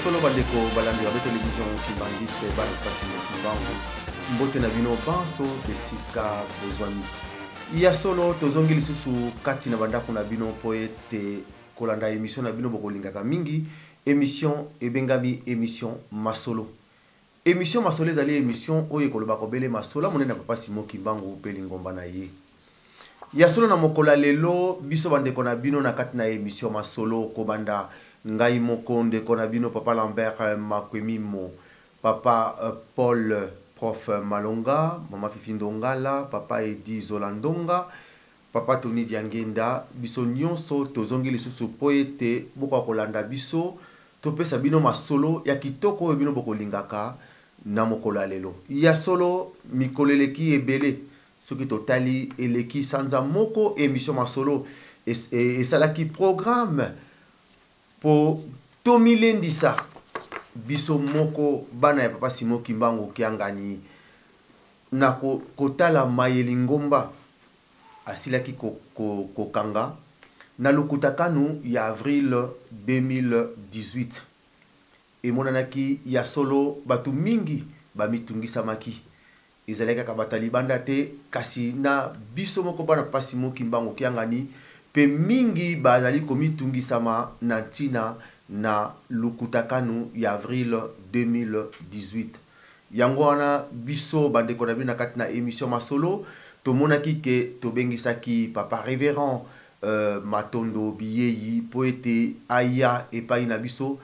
Solo, bandeko balandi ba télévision Kimbanguiste, bana Papa Simon Kimbangu, mbote na bino banso besika bozwami. Ya solo, tozongi lisusu kati na bandako na bino mpo ete kolanda émission na bino bokolingaka mingi, émission ebengami émission Masolo. Émission Masolo ezali émission oyo ekoloba kobele masolo monene ya Papa Simon Kimbangu mpe lingomba na ye. Ya solo, na mokolo ya lelo, biso bandeko na bino na kati na émission Masolo, kobanda ngai moko ndeko na bino Papa Lambert Makwemimo, Papa Paul Prof Malonga, Mama Fifi Ndongala, Papa Edi Zola Ndonga, Papa Tony Diangenda, biso nyonso tozongi lisusu mpo ete bokoka kolanda biso, topesa bino masolo ya kitoko oyo bino bokolingaka na mokolo ya lelo. Ya solo, mikolo eleki ebele, soki totali eleki sanza moko, émission Masolo esalaki programme mpo tomilendisa biso moko bana ya Papa Simon Kimbangu Kiangani na kotala maye lingomba asilaki kokanga na lokuta kanu ya avril 2018. Emonanaki ya solo bato mingi bamitungisamaki. Ezalaki kaka bato ya libanda te, kasi na biso moko bana Papa Simon Kimbangu Kiangani mpe mingi bazali komitungisama na ntina na lokuta kanu ya avril 2018. Yango wana biso bandeko na bino na kati na émission Masolo tomonaki ke tobengisaki Papa Révérend Matondo Biyeyi mpo ete aya epai na biso,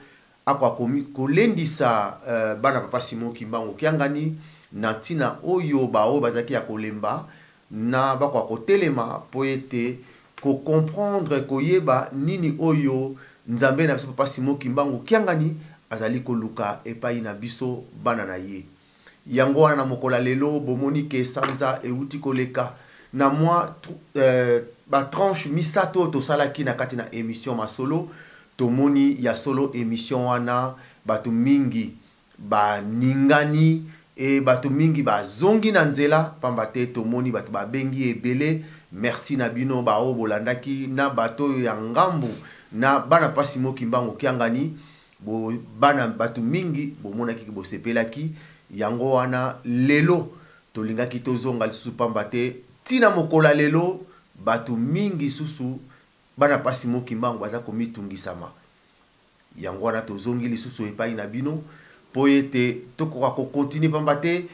akoka kolendisa bana Papa Simon Kimbangu Kiangani na ntina oyo baoyo bazalaki ya kolemba na bakoka kotelema mpo ete kocomprendre, koyeba nini oyo Nzambe na biso Papa Simon Kimbangu Kiangani azali koluka epai na biso bana na ye. Yango wana na mokolo ya lelo bomoni ke sanza euti koleka na mwa batranche misato oyo tosalaki na kati na émission Masolo, tomoni ya solo émission wana bato mingi baningani e bato mingi bazongi na nzela, pamba te tomoni bato babengi ebele. Merci na bino baoyo bolandaki na bato oyo ya ngambu na bana Papa Simon Kimbangu Kiangani. Bo bana bato mingi bomonaki bosepelaki. Yango wana lelo tolingaki tozonga lisusu, pamba te ntina mokolo ya lelo bato mingi susu bana Papa Simon Kimbangu baza komitungisama. Yango wana tozongi lisusu epai na bino mpo ete tokoka kocontinuer, pamba te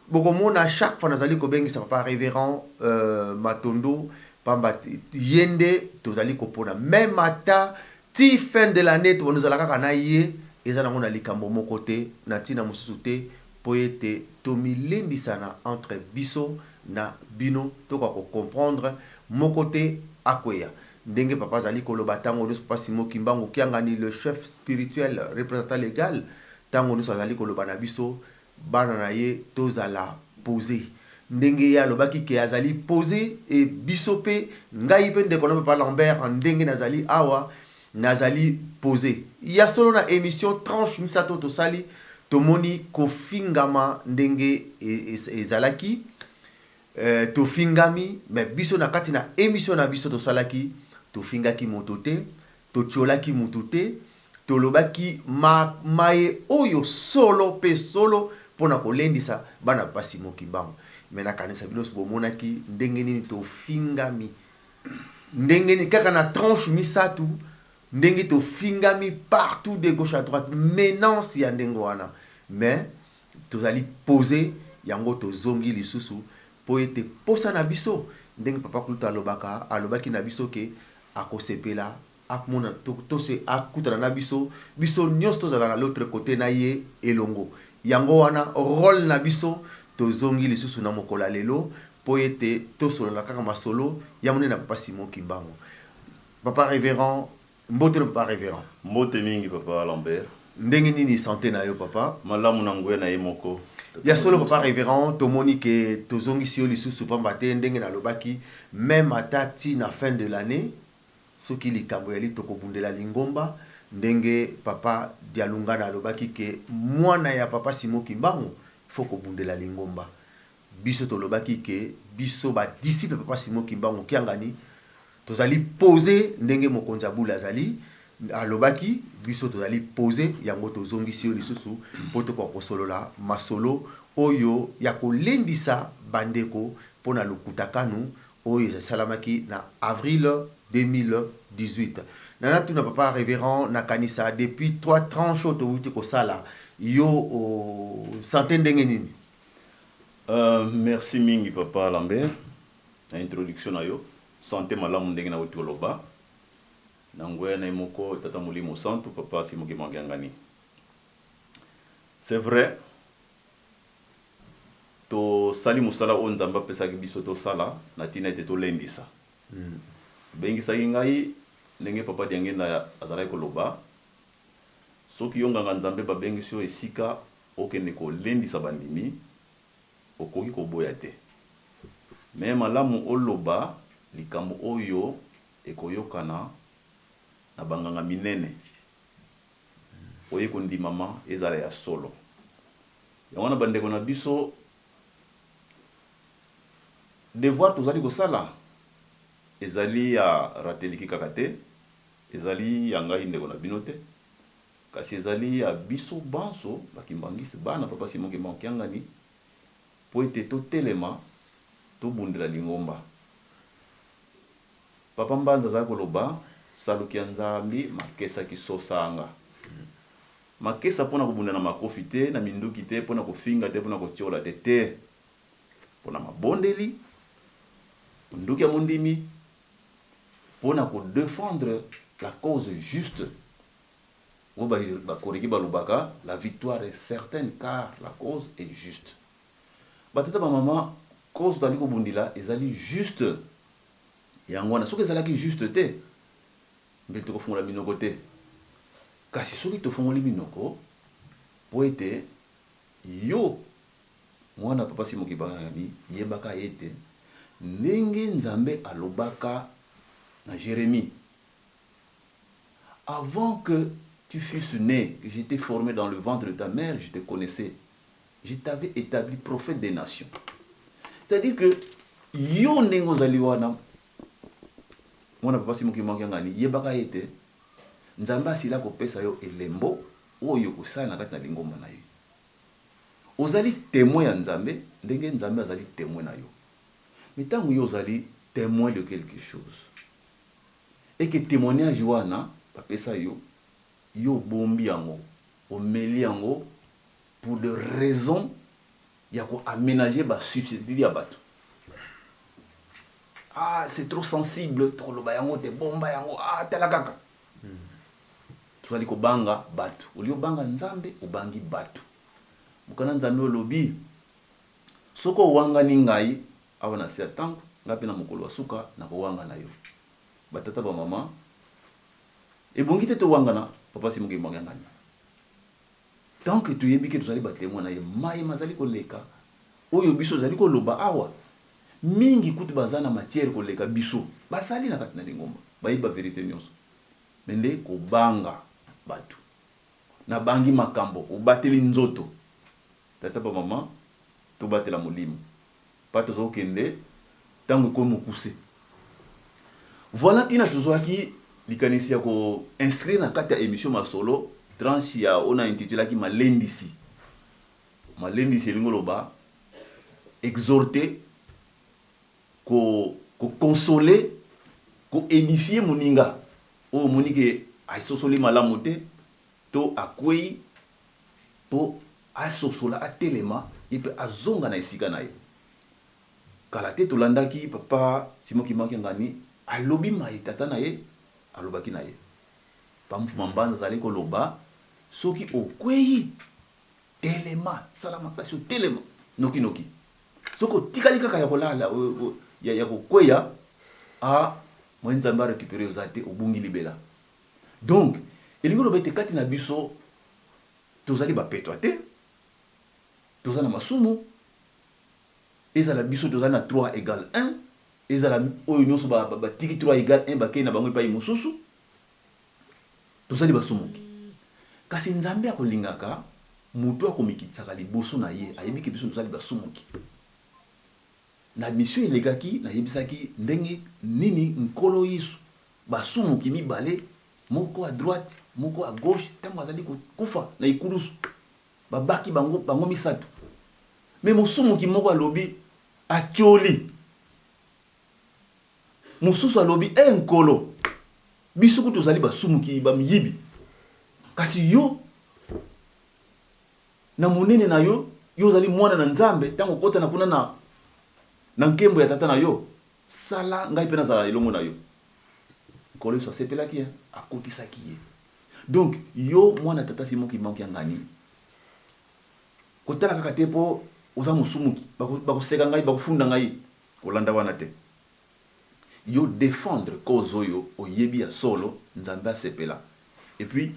bokomona chaque fois nazali kobengisa Papa Révérend Matondo, pamba te ye nde tozali kopona. Même ata ti fin de l'année tozala kaka na ye, eza nango na likambo moko te, na ntina mosusu te, mpo ete tomilendisana entre biso na bino, tokoka kocomprendre, moko te akweya. Ndenge papa azali koloba ntango nyonso, Papa Simon Kimbangu Kiangani, le chef spirituel représentant légal, ntango nyonso azali koloba na biso bana na ye tozala posé. Ndenge ye alobaki ke azali posé, e biso mpe, ngai mpe ndeko na Papa Lambert, ndenge nazali awa, nazali posé. Ya solo, na émission tranche misato tosali, tomoni kofingama ndenge ezalaki. Tofingami, mais biso na kati na émission na biso tosalaki, tofingaki moto te, totiolaki motu te, tolobaki maye oyo solo mpe solo mpona kolendisa bana Papa Simon Kimbangu. Mais nakanisa bino nyonso bomonaki ndenge nini tofingami, ndenge nini kaka na tranche misato ndenge tofingami partout, de gauche à droite, menace ya ndenge wana. Mais tozali posé. Yango tozongi lisusu mpo ete posa na biso, ndenge Papa Kulutu alobaka, alobaki na biso ke akosepela amona tose akutana na biso, biso nyonso tozala na l'autre côté na ye elongo. Yango wana rôle na biso, tozongi lisusu na mokolo ya lelo mpo ete tosolola kaka masolo ya monene na Papa Simon Kimbangu. Papa Révérend, mbote no, Papa Révérend. Mbote mingi, Papa Lambert. Ndenge nini santé na yo, papa? Malamu na nguya na ye moko. Ya solo, Papa Révérend, tomoni ke tozongisi yo lisusu, pamba te ndenge nalobaki, même ata ti na fin de l'année, soki likambo yali tokobundela lingomba. Ndenge Papa Dialungana alobaki ke mwana ya Papa Simon Kimbangu faut kobundela lingomba, biso tolobaki ke biso badisciple Papa Simon Kimbangu Kiangani tozali posé ndenge mokonzi ya bule azali. Alobaki biso tozali pose yango, tozongisi yo lisusu mpo tokoka kosolola masolo oyo ya kolendisa bandeko mpona lokuta kanu oyo esalamaki na avril 2018. Nana tuna papa révérend, nakanisa depuis trois tranches oyo towuti kosala, yo santé ndenge nini? Merci mingi, papa Lambert, na introduction na yo. Santé malamu, ndenge nauti koloba, na nguya na ye moko Tata Molimo Santu, papa Simon Kimbangu Kiangani. C'est vrai, tosali mosala oyo Nzambe apesaki biso tosala na ntina ete tolendisa. Bengisaki ngai ndenge papa Diangenda azalaki koloba: soki yo nganga Nzambe babengisi yo esika okende kolendisa bandimi, okoki koboya te, me malamu oloba likambo oyo ekoyokana na banganga minene, oyo ekondimama, ezala ya solo. Yango wana, bandeko na biso, devoir tozali kosala ezali ya rateliki kaka te, ezali ya ngai ndeko na bino te, kasi ezali ya biso banso bakimbangisi, bana papa Simon Kimbangu Kiangani, mpo ete totelema, tobundela lingomba. Papa Mbanza azali koloba: saluki ya Nzambi makesaki sosanga makesa mpona kobunda na makofi te, na minduki te, mpona kofinga te, mpona kotiola te, te, mpona mabondeli, nduki ya mondimi, mpona kodéfendre la cause juste. Oyo bakoriki balobaka: la victoire est certaine car la cause est juste. Batata, bamama, cause tozali kobundila ezali juste. Yango wana, soki ezalaki juste te, mpe tokofungola minoko te. Kasi soki tofungoli minoko mpo ete yo mwana papa Simon Kimbangu, yebaka ete ndenge Nzambe alobaka na Jérémie: avant que tu fusses né, que j'étais formé dans le ventre de ta mère, je te connaissais, je t'avais établi prophète des nations. C'est-à-dire que yo ndenge ozali wana, mwana papa Simon Kimbangu Kiangani, yebaka ete Nzambe asila kopesa yo elembo oyo kosala na kati na lingomba na ye. Ozali témoin ya Nzambe ndenge Nzambe azali témoin na yo. Mais ntango yo ozali témoin de quelque chose et que témoignage wana bapesa yo, yo obombi yango, omeli yango pour de raisons ya koaménager basusceptibilité ya bato: ah, c'est trop sensible, tokoloba yango te, bomba yango. Ah, tala kaka, tozali kobanga bato. Oli obanga Nzambe, obangi bato. Mokanda Nzambe olobi: soki owangani ngai awa na se ya ntango, ngai mpe na mokolo ya suka nakowanga na yo. Batata, bamama, ebongi te towangana papa Simon Kimbangu Kiangani tant que toyebi ke tozali batémoin na ye. Mai mazali koleka oyo biso ozali koloba awa, mingi kutu baza na matière koleka biso, basali na kati na lingomba, bayebi bavérité nyonso. Me nde kobanga bato, nabangi makambo, obateli nzoto. Tata, bamama, tobatela molimo mpa tozokende ntango ekomi mokuse. Voilà ntina tozwaki likanisi ya koinscrire na kati ya émission masolo tranche ya oyo na intitulaki malendisi. Malendisi elingi oloba exhorter, koconsoler, koédifier moninga oyo omoni ke asosoli malamu te to akwei, mpo asosola, atelema, ye mpe azonga na esika na ye. Kala te tolandaki papa Simon Kimbangu Kiangani alobi mai tata na ye alobaki na ye. Pamfuma Mbanza azali koloba: soki okwei, telema, sala makasi otelema nokinoki. Soki otikali kaka ya kolala, ya kokweya, a mwa Nzambe arécupérer oza te, obungi libela. Donc elingi oloba ete kati na biso tozali bapetwa te, toza na masumu. Ezala biso tozali na 3 égale 1, ezala oyo nyonso batiki 3 égale 1, bakei na bango epai mosusu, tozali basumuki. Kasi Nzambe akolingaka moto akomikitisaka liboso na ye. Ayebi ke biso tozali basumuki. Na mission elekaki, nayebisaki ndenge nini Nkolo Yesu, basumuki mibale Moko à droite, moko à gauche, tango azali kokufa na ekulusu, babaki bango, bango misatu. Mais mosumuki moko alobi, atioli. Mosusu alobi, E Nkolo, biso kutu tozali basumuki, bamiyibi, kasi yo, na monene na yo, yo ozali Mwana na Nzambe, ntango okotana kuna na, na nkembo ya Tata na yo, sala ngai mpe nazala elongo na yo. Nkolo Yesu asepelaki, hein, akotisaki ye. Donc, yo mwana Tata Simon Kimbangu Kiangani, kotala kaka te mpo oza mosumuki, bakoseka ngai, bakofunda ngai, kolanda wana te. Yo defendre cause oyo oyebi ya solo, Nzambe asepela. Et puis,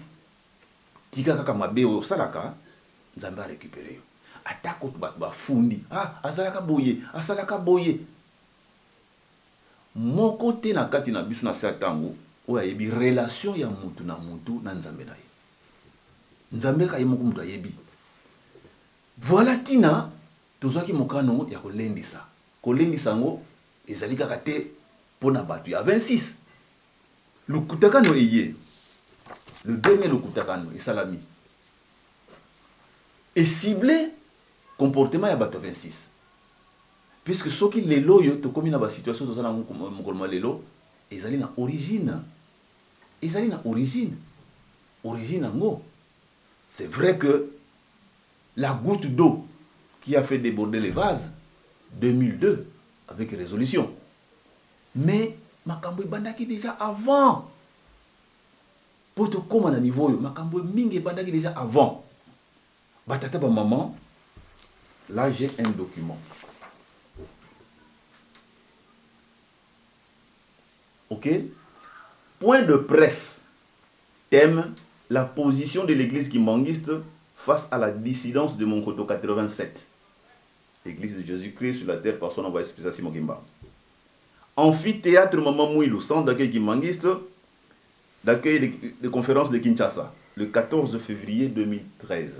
tika kaka mabe oyo osalaka, Nzambe a recuperer yo. Ata kutu batu bafundi, ah azalaka boye, asalaka boye. Moko te na kati na biso na se ya tango oyo ayebi relation ya mutu na mutu na Nzambe na ye. Nzambe kaka ye moko mutu ayebi. Voilà tina tozwaki mokano ya kolendisa. Kolendisa yango ezali kaka te mpo na bato ya 26. Lokutakano eye, le dernier lokutakano esalami e cible comportement ya bato ya 26. Puisque soki lelo oyo tokomi na ba situation toza na yango mokolo mwa lelo, ezali na origine. Ezali na origine. Origine yango, c'est vrai que la goutte d'eau qui a fait deborder le vase, 2002, avec resolution. Mais makambo ebandaki dejà avant. Po tokoma na niveau oyo, makambo mingi ebandaki dejà avant. Ba tata ba maman, là j'ai un document. Ok? Point de presse. Thème, la position de l'église kimbanguiste face à la dissidence de Monkoto 87. Église de Jésus-Christ sur la terre par son envoyé spécial Simon Kimbangu. Amphithéâtre Maman Mouilou, centre d'accueil kimbanguiste, d'accueil de conférences de Kinshasa, le 14 février 2013.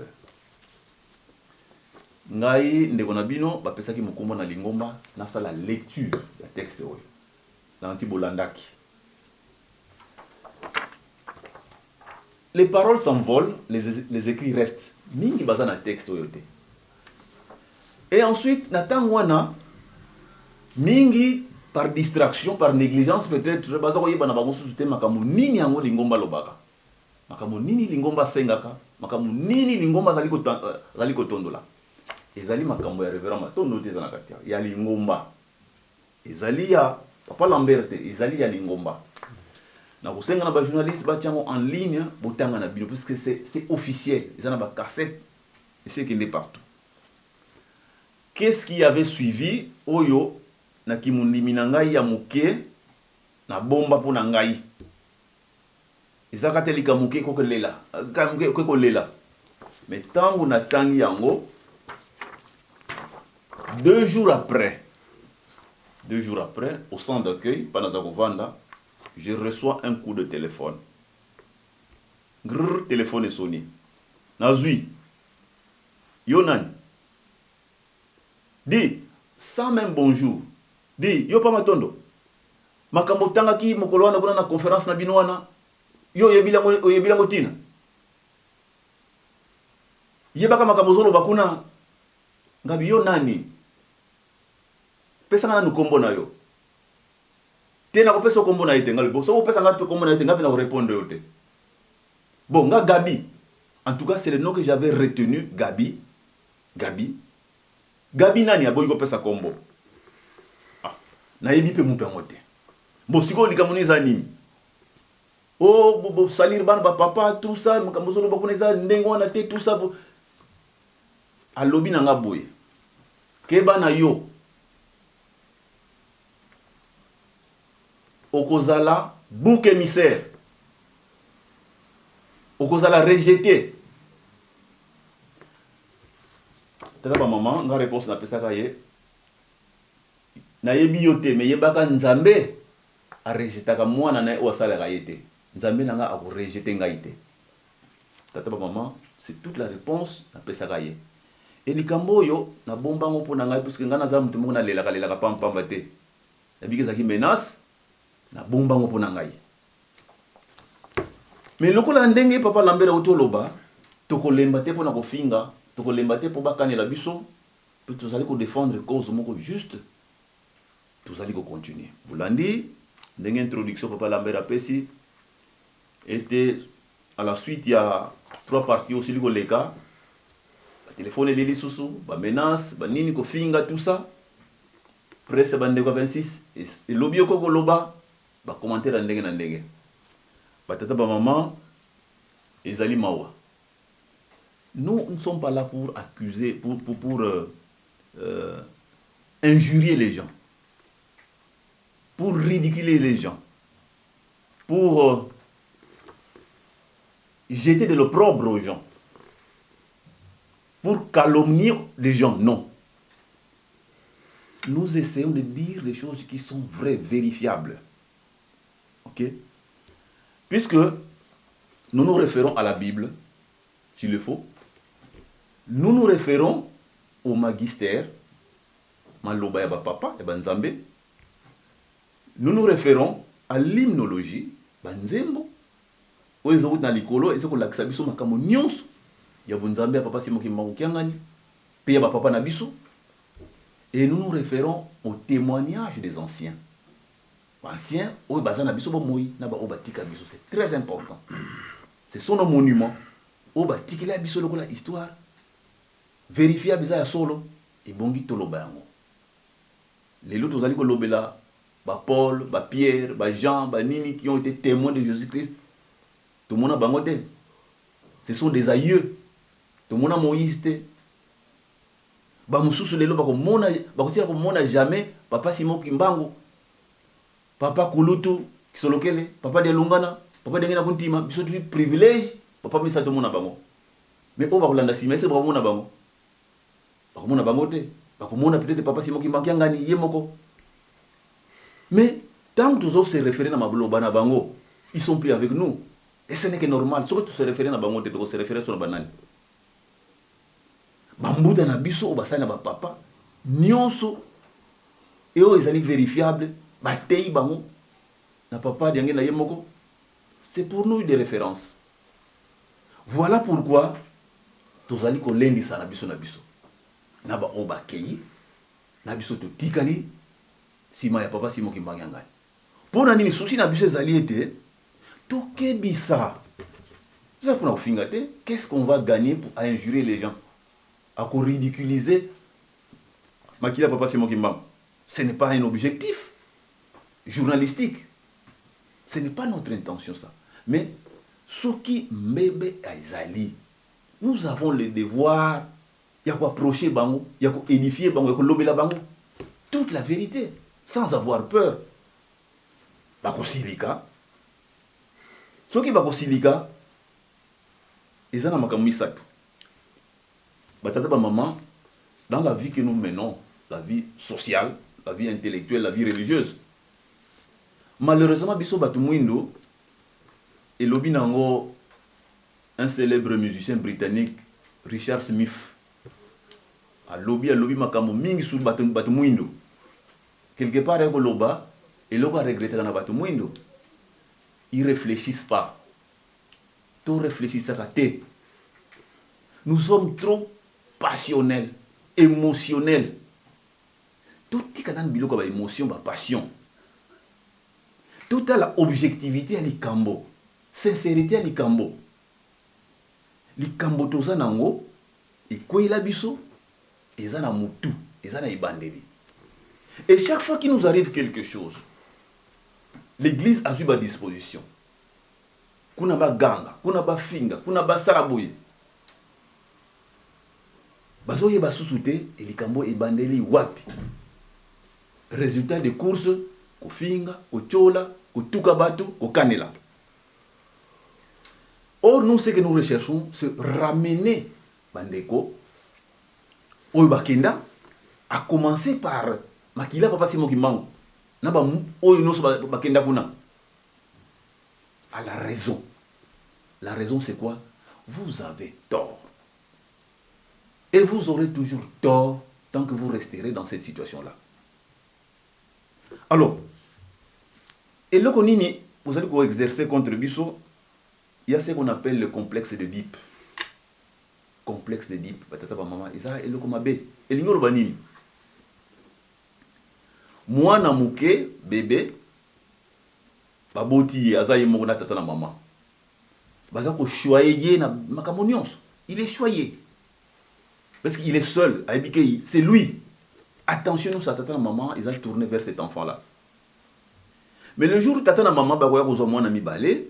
Ngai ndeko na bino bapesaki mokumba na lingomba nasala lecture ya texte oyo nanti bolandaki. Les paroles s'envolent, les, les écrits restent. Mingi baza na texte oyo te. Et ensuite na tango wana mingi par distraction, par négligence peut-être baza koyeba na bango susu te makambo nini yango lingomba alobaka. Makambo nini lingomba asengaka, makambo nini lingomba azali azali kotondola. Ezali makambo ya Reverend Matondo te eza na kati ya lingomba. Ezali ya Papa Lambert te, ezali ya lingomba. Nakosenga na ba journalistes batia yango en ligne, botanga na bino puisque c'est officiel, eza na ba cassettes esi ekende partout. Qu'est-ce qui avait suivi oyo na kimondimi na ngai ya moke nabomba mpo na ngai? Eza kaka te likambo moke ekoki kolela, moke ekoki kolela. Mais tango natangi yango, 2 jours après, 2 jours après, au centre d'accueil, pa naza kovanda, je reçois un coup de téléphone. Grrr, téléphone esoni. Nazui. Yo nani? Di, sans même bonjour. Di, yo pa Matondo. Makambo otangaki mokolo wana kuna na conference na bino wana, yo oyebi yango, oyebi yango tina? Yebaka makambo ozoloba kuna. Ngabi yo nani? Pesa nga nanu kombo na yo. Te nakopesa yo kombo na ye te. Ngabi bon, soki opesa nga kombo na yo te, nga pe nako répondre yo te. Bon, nga Gabi. En tout cas, c'est le nom que j'avais retenu, Gabi. Gabi. Gabi nani aboyi kopesa kombo? Ah, nayebi pe mutu yango te. Bon, sikoyo likambo nini eza nini? Oh, bo, bo salir bana ba papa, tout ça, makambo ozoloba kuna eza ndenge wana te, tout ça. Bo... Alobi na nga boye. Keba na yo. Okozala bouc émissaire. Okozala rejeté. Tata ba maman, nga réponse napesaka ye, nayebi yo te, mais yebaka Nzambe a rejetaka mwana na ye oyo asalaka ye te. Nzambe na nga ako rejeter ngai te. Tata ba maman, c'est toute la réponse napesaka ye. Et likambo oyo nabomba yango mpo na ngai puisque ngai naza moto moko nalelaka lelaka pamba pamba te. Nabiki ezalaki menace, nabomba yango mpo na ngai. Mais lokola ndenge papa Lambert auti oloba, tokolemba te mpona kofinga, tokolemba te mpo bakanela biso, mpe tozali kodéfendre cause moko juste, tozali kocontinue. Bolandi ndenge introduction papa Lambert apesi ete à la suite ya trois parties osili koleka, batelefone eleli lisusu, bamenace, banini, kofinga, tout ça. Presse, bandeko ya 26 elobi oko koloba bacommentaire ya ndenge na ndenge. Batata, bamama, ezali mawa. Nous ne sommes pas là pour accuser, pour injurier les gens, pour ridiculer les gens, pour jeter de l'opprobre aux gens, pour calomnier les gens. Non, nous essayons de dire des choses qui sont vraies, vérifiables. Ok? Puisque nous nous référons à la Bible, s'il le faut, nous nous référons au magistère, maloba ya bapapa, ya banzambe, nous nous référons à l'hymnologie, banzembo, oyo ezokota na likolo, eza kolakisa biso makambo nyonso ya bonzambe ya papa Simon Kimbangu Kiangani mpe ya bapapa na biso, et nous nous référons au témoignage des anciens, anciens oyo baza na biso bomoi na baoyo batika biso. C'est très important, ce sont nos monuments oyo batikela biso lokola histoire vérifiable, eza ya solo, ebongi toloba yango. Lelo tozali kolobela bapaul, bapierre, bajean, banini qui ont été témoins de Jésus Christ. Tomona bango te, ce sont des aïeux. Tomona Moïse te, bamosusu lelo bakomona, bakotika komona jamais papa Simon Kimbangu, papa Kulutu Kisolokele, papa Dialungana, papa Ndenge na Kuntima. Biso tozwi privilège, papa misa, tomona bango. Mais oyo bakolanda nsima, ese bakomona bango? Bakomona bango te. Bakomona peut-être papa Simon Kimbangu Kiangani ye moko. Mais tant tozo se référer na maloba na bango, ils sont plus avec nous et ce n'est que normal. Soki tose référer na bango te, tokose référer so na banani? Bambuta na biso oyo basali na bapapa nyonso e oyo ezali vérifiable, bateyi bango na papa Diange na ye moko, c'est pour nous des références. Voilà pourquoi tozali kolendisa na biso na biso na baoyo bakei na biso, totikali nsima ya papa Simon Kimbangu Kiangani. Mpo na nini? Souci na biso ezali ete tokebisa, eza mpona kofinga te. Qu'est-ce qu'on va gagner pour à injurier les gens, à ridiculiser makila papa Simon Kimbangu? Ce n'est pas un objectif journalistique, ce n'est pas notre intention, ça. Mais soki mbebe ezali, nous avons le devoir ya koapprocher bango, ya koédifier bango, ya kolobela bango toute la vérité sans avoir peur. Bakosilika, soki bakosilika, eza na makambo misato. Batata, bamama, dans la vie que nous menons, la vie sociale, la vie intellectuelle, la vie religieuse, malheureusement biso bato mwindo, elobi nango un célèbre musicien britannique, Richard Smith, alobi makambo mingi sur bato mwindo. Quelque part ayekoloba eloko aregretaka na bato mwindo: ils réfléchissent pas. To réfléchissaka te, nous sommes trop passionnels, émotionnels. Totika nani biloko ya baémotion, bapassion. Totala objectivité ya likambo, sincérité ya likambo. Likambo toza nango ekweyela biso, eza na mutu, eza na ebandeli. Et chaque fois qu'il nous arrive quelque chose, l'église azwi badisposition, kuna baganga, kuna bafinga, kuna basala boye, bazoyeba susu te likambo ebandeli wapi. Résultat de course: kofinga, kotyola, kotuka bato, kokanela. Or nous, ce que nous recherchons, c'est ramener bandeko oyo bakenda, à commencer par makila papa Simon Kimbangu na ba oyo nyonso bakenda kuna, à la raison. La raison, c'est quoi? Vous avez tort et vous aurez toujours tort tant que vous resterez dans cette situation là. Alors eloko nini bozali koexercer contre biso? Il y a ce qu'on appelle le complexe d'Œdipe. Complexe d'Œdipe, batata bamama, eza eloko mabe. Elingi oloba nini? Mwana moke, bébé, baboti ye, aza ye moko na tata na mama, baza kochoyer ye na makambo nyonso. Il est choyé parce qu'il est seul, ayebi ke c'est lui. Attention nyonso ya tata na mama eza tourné vers cet enfant là. Mais le jour tata na mama bakoya kozwa mwana mibale,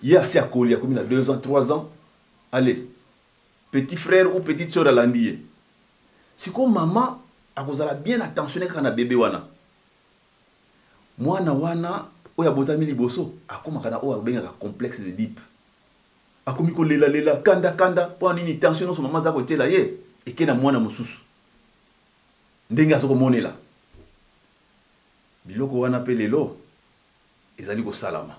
ye asi akoli, akomi na 2 ans, 3 ans, allez, petit frère ou petite sœur alandi ye. Sikoyo mama akozala bien attentionné kaka na bébé wana. Mwana wana oyo abotami liboso akomaka na oyo abengaka complexe d'Œdipe. Akomi kolelalela, kanda kanda. Mpo nini? Tension nyonso mama aza kotiela ye eke na mwana mosusu, ndenge aza komonela biloko wana. Mpe lelo ezali kosalama,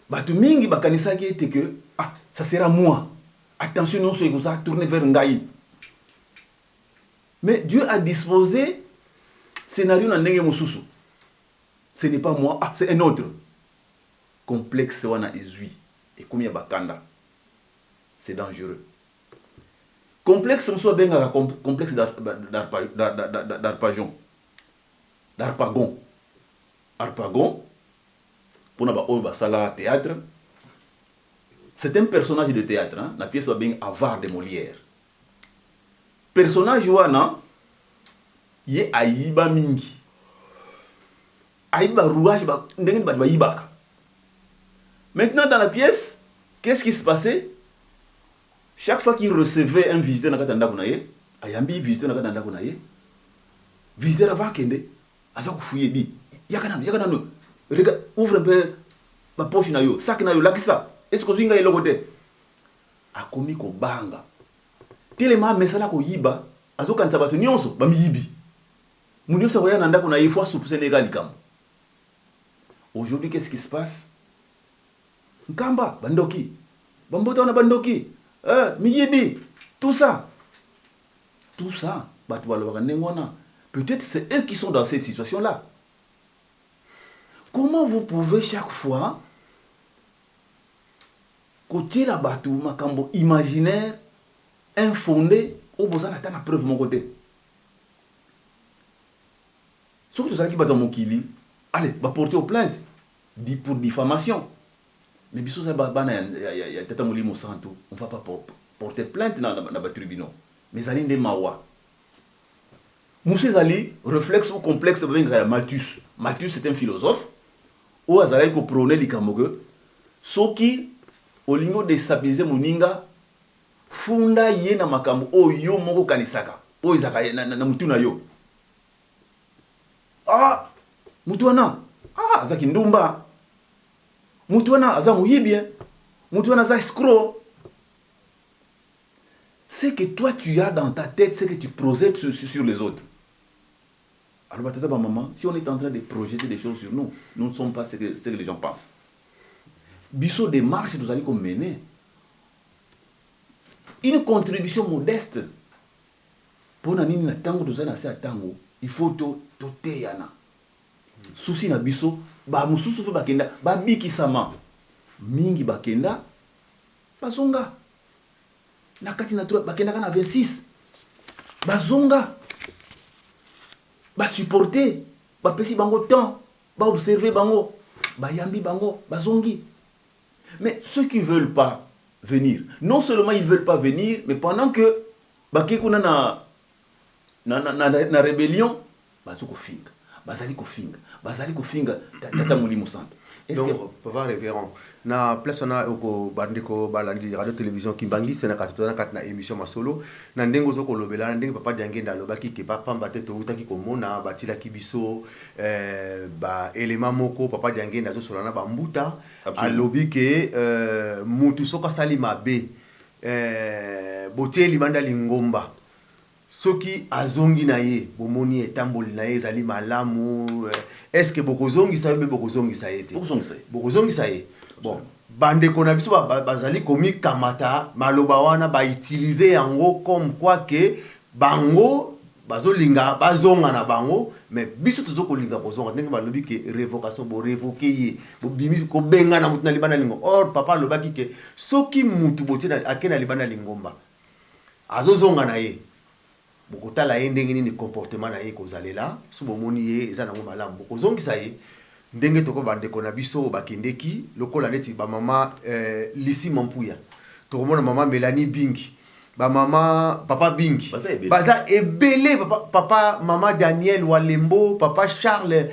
bato mingi bakanisaki ete ke ah, ça sera moi, attention nyonso ekozala tourner vers ngai. Mais Dieu a disposé scénario na ndenge mosusu: ce n'est pas moi, ah, c'est un autre. Complexe wana ezwi, ekomi ya bakanda, c'est dangereux. Complexe mosusu babengaka complexe d'Harpagon. D'Harpagon, Harpagon, mpona baoyo basala théâtre, c'est un personnage de théâtre, hein? Na pièce babengi Avare de Molière. Personnage wana, ye ayiba mingi, ayiba barouage, ndenge bato bayibaka. Maintenant, dans la pièce, qu'est-ce qui se passait? Chaque fois qu'il recevait un visiteur na kati ya ndako na ye, ayambi visiteur na kati ya ndako na ye, visiteur ava akende, aza kofouiller di: "Yaka nano, yaka nano, regarde, ouvre un peu bapoche na yo, sac na yo, lakisa, est-ce ozwi ngai eloko te?" Akomi kobanga telema, amesana koyiba, azokanisa bato nyonso bamiyibi. Moto nyonso akoya na ndako na ye, faut asupuse ndenge likambo. Aujourd'hui, qu'est-ce qui se passe? Nkamba bandoki, bambota wana bandoki, miyibi, tout ça, tout ça. Bato balobaka ndenge wana, peut-être c'est eux qui sont dans cette situation là. Comment vous pouvez chaque fois kotiela bato makambo imaginaire, infondé, oyo bozala ata na preuve moko te? Soki tozalaki bato ya mokili, allez, baporte au plainte pour diffamation. Mais biso oza bana ya Tata Molimo Santu, on va pas porter plainte na batribunaux. Mais ezali nde mawa. Mosu ezali réflexe ou complexe babengaka ya Malthus. Malthus, c'est un philosophe oyo azalaki koprôner likambo ke soki olingi odéstabiliser moninga, funda ye na makambo oyo yo moko okanisaka, oyo ezalaka na mutu na yo. Ah, mutu wana, ah, azaki ndumba, mutu wana aza moyibi, mutu wana aza escroc. Ce que toi tu as dans ta tête, ce que tu projettes sur les autres. Alors tata, maman, si on est en train de projeter des choses sur nous, nous ne sommes pas ce que les gens pensent. Biso, démarche tozali komener, une contribution modeste. Mpona nini? Na ntango tozali na se ya ntango, il faut toteyana. Souci na biso, bamosusu mpe bakenda, babikisama mingi, bakenda, bazonga na kati na, bakendaka na 26, bazonga, basupporte, bapesi bango temps, baobserve bango, bayambi bango, bazongi. Mais ceux qui veulent pas venir, non seulement ils veulent pas venir, mais pendant que bakei kuna na rébellion, bazo kofinga, bazali kofinga, bazali kofinga Tata Molimo Santo. Donc papa révérend, na place wana, oko bandeko balandi Radio Télévision Kimbangiste, na kati, toza na kati na émission Masolo. Na ndenge ozo kolobela, na ndenge papa Diangenda alobaki ke pamba te toutaki komona batilaki biso baélément moko, papa Diangenda azosola na bambuta, alobi ke mutu soki asali mabe, botie libanda lingomba, soki azongi na ye, bomoni etamboli na ye ezali malamu, est ce que bokozongisa ye mpe bokozongisa ye te? Bokozongisa ye. Bon, bandeko na biso bazali komikamata maloba wana, bautiliser yango comme quoi ke bango Bazolinga bazonga na bango, mais biso tozo kolinga kozonga ndenge balobi ke révocation, borévoquer ye, bobimisi, kobengana motu na libanda lingomba. Or papa alobaki ke soki mutu botie ake na libanda lingomba, azozonga na ye, bokotala ye ndenge nini comportement na ye kozalela. So bomoni ye eza nango malamu, bokozongisa ye. Ndenge toko bandeko na biso oyo bakendeki lokola neti bamama Lisi Mampuya, tokomona mama Mélanie Bingi, bamama papa Bingi. Baza ebele. Baza ebele, papa, papa mama Daniel Walembo, papa Charles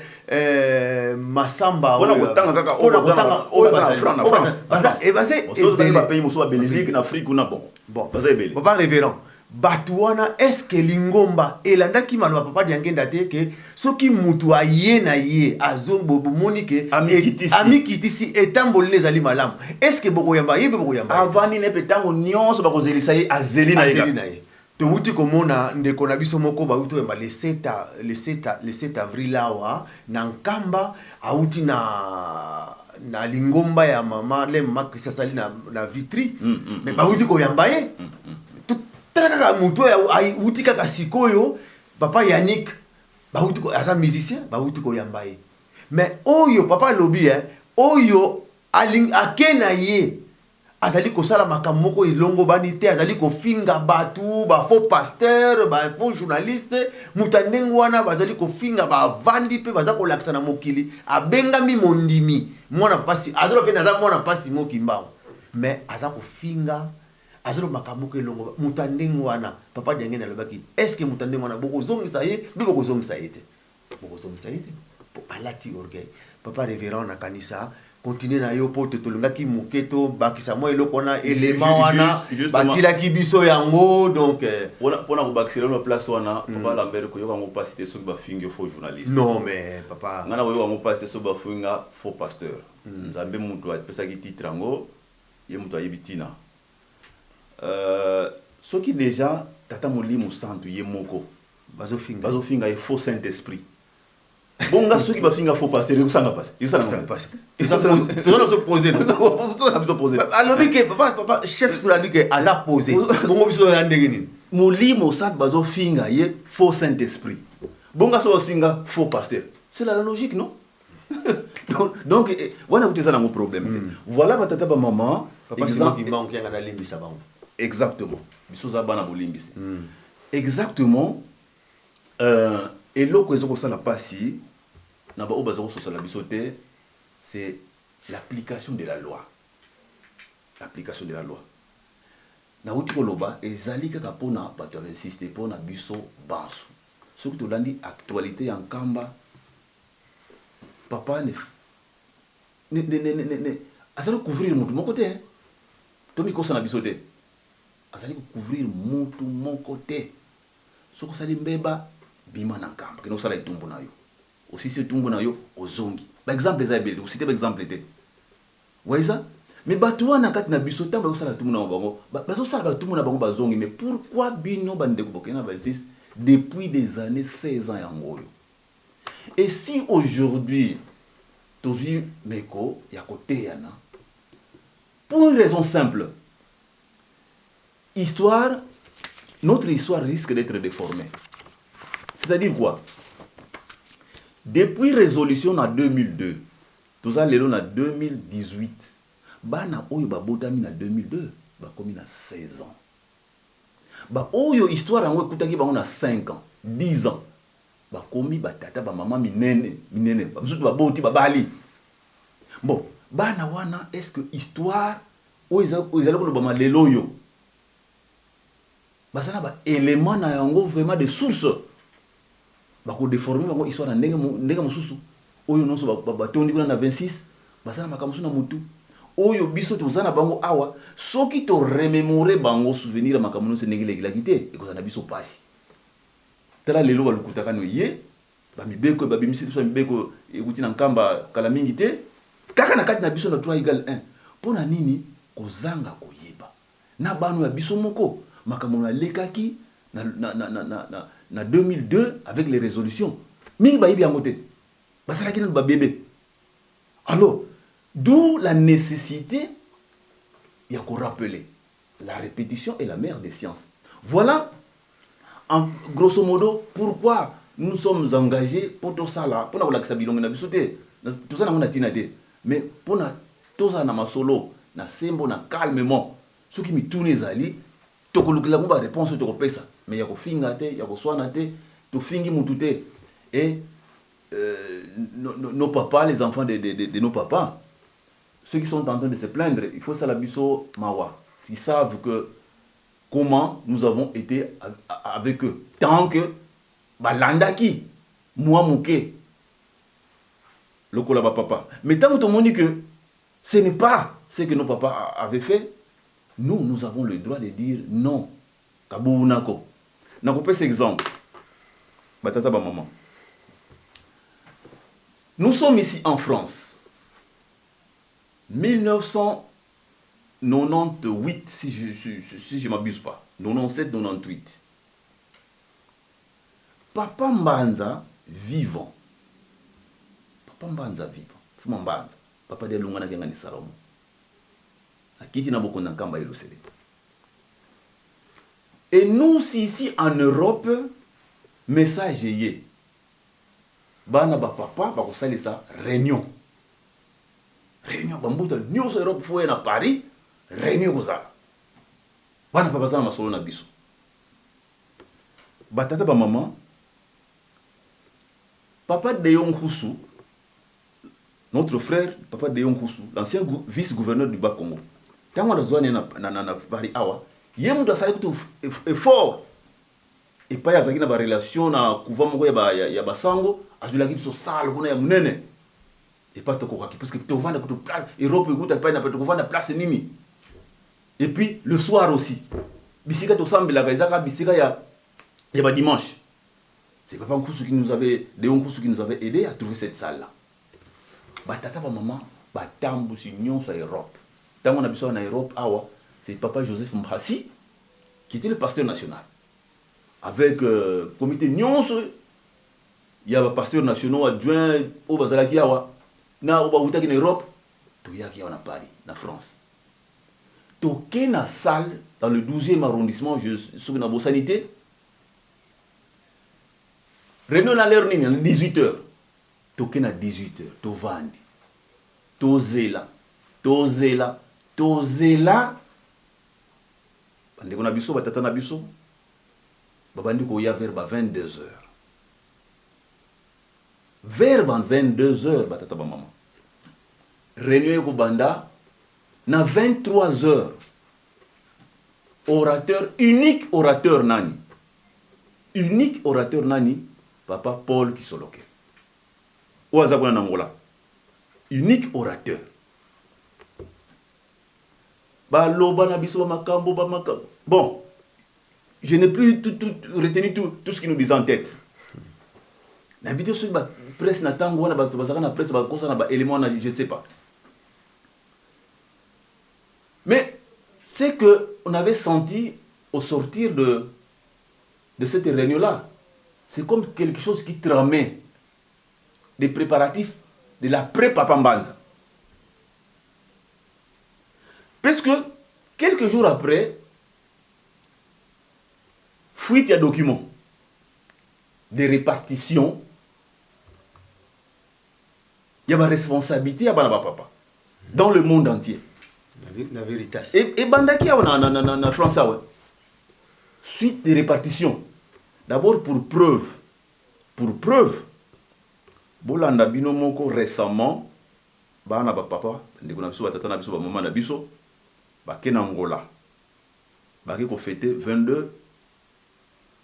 Masamba. Mpona oyo- kotanga kaka oyo mpona baza na- kotanga oyo oyo baza na bazali- na oyo France. baza baza Mosusu ebele. Bapays mosusu, Babelgique, na Afrique kuna, bon. Bon. Baza ebele. Papa révérend, bato wana, est-ce lingomba elandaki maloba papa Diangenda te ke soki mutu aye na ye azo bomoni ke Amikitisi. Amikitisi, etamboli ezali malamu, est-ce bokoyamba ye mpe bokoyamba ye? Avandi ne mpe ntango nyonso bakozelisa ye, azeli na ye. Azeli kaka. Na ye. Towuti komona ndeko na biso moko bauti oyamba le 7 le 7 le 7 avril awa na Nkamba, awuti na lingomba ya mama le mama Krista asali na Vitry, mais bauti koyamba ye. Tala kaka motu oyo awuti kaka sikoyo, papa Yannick, bauti aza musicien, bauti koyamba ye. Mais oyo papa alobi, oyo ake na ye azali kosala makambo moko elongo bani te, azali kofinga bato, bafaux pasteur, bafaux journaliste, moto ya ndenge wana bazali kofinga, bavandi mpe baza kolakisa na mokili, abengami mondimi, mwana mpasi, azoloba mpe naza mwana mpasi mokimbango, mais aza kofinga, azoloba makambo moko elongo. Moto ya ndenge wana, papa Diangene alobaki, est ce que moto ya ndenge wana bokozongisa ye mpe bokozongisa ye te? Bokozongisa ye te po alati orgueil. Papa révérend, nakanisa continue na yo, po te tolingaki moke tobakisa mwa eloko wana, elema wana batilaki biso yango, donc Mpona kobakisela na place wana, papa Lambert, koyoka yango mpasi te soki bafingi yo faux journaliste. Non mais papa. Ngai na koyoka yango mpasi te soki bafingi nga faux pasteur. Nzambe moto apesaki titre yango, ye moto ayebi ntina. Soki déjà tata Molimo Santu ye moko bazofinga, bazofinga ye faux saint esprit, bonga soki bafinga faux pasteur, ekosanga pasi? Toza na biso posé. Toza biso posé. Alobi ke papa chef tolandi ke aza posé, bongo biso ya ndenge nini? Molimo Santu bazofinga ye faux saint esprit, bonga so bafinga faux pasteur, c'est la logique, non? Donc wana kutu eza nango problème te. Voilà, batata, bamama. Papa Simon Kimbangu kianga nalimbisa bango. Exactement, biso oza bana bolimbisi. Exactement. Eloko eza kosala mpasi na baoyo baza kososala biso te, c'est l'application de la loi. L'application de la loi, nauti koloba, ezali kaka mpona bato ya 26 te, mpona biso banso. Soki tolandi actualité ya Nkamba, papa ne azali kocouvrir motu moko te. Tomikosa na biso te, azali kocouvrir motu moko te. Soki osali mbeba, bima na Nkamba, kende kosala etumbu na yo, osisi etumbu na yo, ozongi. Baexemple eza ebele, kociter baexemple te, waisa. Mais bato wana kati na biso, ntango bazosala etumbu na bango, bazosala batumbu na bango, bazongi. Mais pourquoi bino bandeko bokende na 26 depuis des années, 16 ans yango oyo? Et si aujourd'hui tozwi meko ya koteyana, pour une raison simple: histoire, notre histoire risque d'être déformée. C'est-à-dire quoi? Depuis résolution na 2002, toza lelo na 2018, bana oyo babotami na 2002 bakomi na 16 ans. Baoyo histoire yango ekutaki bango na 5 ans, 10 ans, bakomi batata, bamama minene minene, bamisusu baboti, babali. Bon, bana wana, est ce que histoire oyo ezali kolobama lelo oyo, baza na baélément na yango vraiment de source? Bakodéformer bango histoire na ndenge mosusu. Oyo nyonso batondi kuna na 26 baza na makambo mosusu na motu oyo biso toza na bango awa. Soki toremémorer bango souvenir ya makambo nyonso ndenge elekelaki te, ekozala na biso mpasi. Tala lelo balukutaka no ye bamibeko, babimisi biso mibeko ekuti na Nkamba kala mingi te, kaka na kati na biso na 3 égale 1. Mpo na nini? Kozanga koyeba na bano ya biso moko makambo nalekaki na 2002 avec les résolutions. Mingi bayebi yango te, bazalaki nano babebe. Alors, d'où la nécessité ya korappeler. La répétition est la mère des sciences. Voilà. En grosso modo, pourquoi nous sommes engagés mpo tosala mpona kolakisa bilongi na biso te, toza nango na ntina te, mais mpona tozala na masolo na sembo, na calmement. Soki mituna ezali, tokolukela yango baréponse oyo tokopesa, mais ya kofinga te, ya koswana te, tofingi mutu te. Et nos papas, les enfants de nos papas, ceux qui sont en train de se plaindre, il faut sala biso mawa. Ils savent que comment nous avons été avec eux tant que balandaki mwa moke lokola bapapa. Mais ntango tomoni que ce n'est pas ce que nos papas avaient fait, nous, nous avons le droit de dire non. Kabunako nakopesa exemple, batata, bamama. Nous sommes ici en France, 1998, si je m'abuse pas, 97, 98. Papa Mbanza vivant, Papa Mbanza vivant, Fuma Mbanza, Papa de Lunga na Kengani Salomo, akiti na bokonzi na Nkamba Yelusalemi. Et nous ici en Europe, message eye, bana bapapa bakosalisa réunion, réunion bambuta nyonso Europe fo ye na Paris, réunion ekozala, bana mpe baza na masolo na biso. Batata, bamama, Papa Deon Nkusu, notre frère Papa Deon Nkusu, l'ancien vice-gouverneur du Bas-Congo, ntango nazwani na Paris awa, ye moto asali kutu effort epai azalaki na barelation na couvent moko ya basango, azwelaki biso salle kuna ya monene epai tokokaki, parce que tovanda kutu Europe ekuta epai na tokovanda place nini. Et puis le soir aussi, bisika tosambelaka ezaka bisika ya badimanche. C'est Papa Nkusu qui nous avait, Léon Nkusu qui nous avait aidé à trouver cette salle là. Batata, bamama, batambusi nyonso ya Europe, ntango na biso na Europe awa, c'est Papa Joseph Mbrassi qui était le pasteur national avec comité nyonso ya bapasteurs nationaux adjoint oyo bazalaki awa na oyo bawutaki na Europe. Toyaki awa na Paris, na France, toke na salle dans le 12e arrondissement, soki nabosani te. Réunion na l'heure nini? Na 18 heures. Toke na 18 heures, tovandi, tozela, tozela, tozela. Bandeko na biso, batata na biso babandi koya vers ba 22 heures. Vers ba 22 heures, batata, bamama, réunion ekobanda na 23 heures. Orateur unique, orateur nani? Unique orateur nani? Papa Paul Kisoloke oyo aza kuna na Angola, unique orateur. Baloba na biso bamakambo, bamakambo. Bon, je n'ai plus tout retenu, tout ce qui nous disait en tête. Nayebi te soki bapresse na ntango wana, bato bazalaka na presse, bakosa na baélément wana, je ne sais pas. Mais c'est que on avait senti au sortir de cette réunion là, c'est comme quelque chose qui tramait, des préparatifs de l'après Papa Mbanza, parce que quelques jours après, fuite ya documents de répartition ya baresponsabilité ya bana bapapa dans le monde entier. La Veritas. Ebandaki awa na France awa, suite de répartition. D'abord, pour preuve, bolanda bino moko récemment, bana bapapa, ndeko na biso, batata na biso, bamama na biso, bake na Angola, bake kofêter 22,